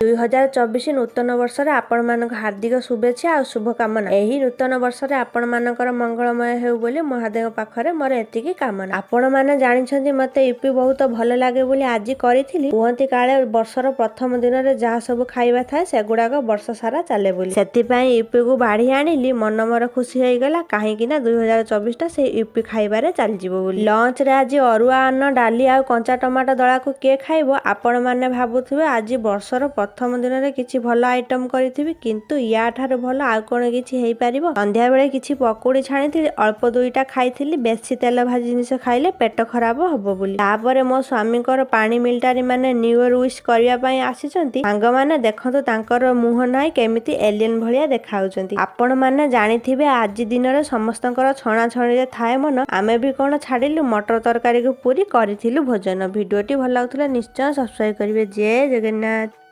2024 ନୂତନ ବର୍ଷରେ ଆପଣମାନଙ୍କୁ ହାର୍ଦ୍ଦିକ ଶୁଭେଚ୍ଛା ଆଉ ଶୁଭକାମନା। ଏହି ନୂତନ ବର୍ଷରେ ଆପଣମାନଙ୍କର ମଙ୍ଗଳମୟ ହେଉ ବୋଲି ମହାଦେବଙ୍କ ପାଖରେ ମୋର ଏତିକି କାମନା। ଆପଣମାନେ ଜାଣିଛନ୍ତି, ମୋତେ ୟୁପି ବହୁତ ଭଲ ଲାଗେ ବୋଲି ଆଜି କରିଥିଲି। କୁହନ୍ତି କାଳେ ବର୍ଷର ପ୍ରଥମ ଦିନରେ ଯାହା ସବୁ ଖାଇବା ଥାଏ, ସେଗୁଡାକ ବର୍ଷ ସାରା ଚାଲେ ବୋଲି। ସେଥିପାଇଁ ୟୁପିକୁ ବାଢି ଆଣିଲି। ମନ ମୋର ଖୁସି ହେଇଗଲା, କାହିଁକି ନା 2024ଟା ସେଇ ୟୁପି ଖାଇବାରେ ଚାଲିଯିବ ବୋଲି। ଲଞ୍ଚରେ ଆଜି ଅରୁଆ ଅନ୍ନ, ଡାଲି ଆଉ କଞ୍ଚା ଟମାଟୋ ଦଳାକୁ କିଏ ଖାଇବ? ଆପଣମାନେ ଭାବୁଥିବେ, ଆଜି ବର୍ଷର ପ୍ରଥମ ଦିନରେ କିଛି ଭଲ ଆଇଟମ କରିଥିବି, କିନ୍ତୁ ୟା ଠାରୁ ଭଲ ଆଉ କଣ କିଛି ହେଇପାରିବ? ସନ୍ଧ୍ୟାବେଳେ କିଛି ପକୁଡ଼ି ଛାଣିଥିଲି, ଅଳ୍ପ ଦୁଇଟା ଖାଇଥିଲି। ବେଶୀ ତେଲ ଭାଜି ଜିନିଷ ଖାଇଲେ ପେଟ ଖରାପ ହବ ବୋଲି। ତାପରେ ମୋ ସ୍ୱାମୀଙ୍କର ପାଣି ମିଲିଟାରୀ ମାନେ ନ୍ୟୁ ଇୟର ୱିଶ କରିବା ପାଇଁ ଆସିଛନ୍ତି। ସାଙ୍ଗମାନେ, ଦେଖନ୍ତୁ, ତାଙ୍କର ମୁହଁ ନାହିଁ, କେମିତି ଏଲିୟନ ଭଳିଆ ଦେଖାଯାଉଛନ୍ତି। ଆପଣମାନେ ଜାଣିଥିବେ, ଆଜି ଦିନରେ ସମସ୍ତଙ୍କର ଛଣାଛଣିରେ ଥାଏ ମନ। ଆମେ ବି କଣ ଛାଡ଼ିଲୁ? ମଟର ତରକାରୀକୁ ପୁରୀ କରିଥିଲୁ ଭୋଜନ। ଭିଡ଼ିଓଟି ଭଲ ଲାଗୁଥିଲେ ନିଶ୍ଚୟ ସବସ୍କ୍ରାଇବ କରିବେ। ଜୟ ଜଗନ୍ନାଥ।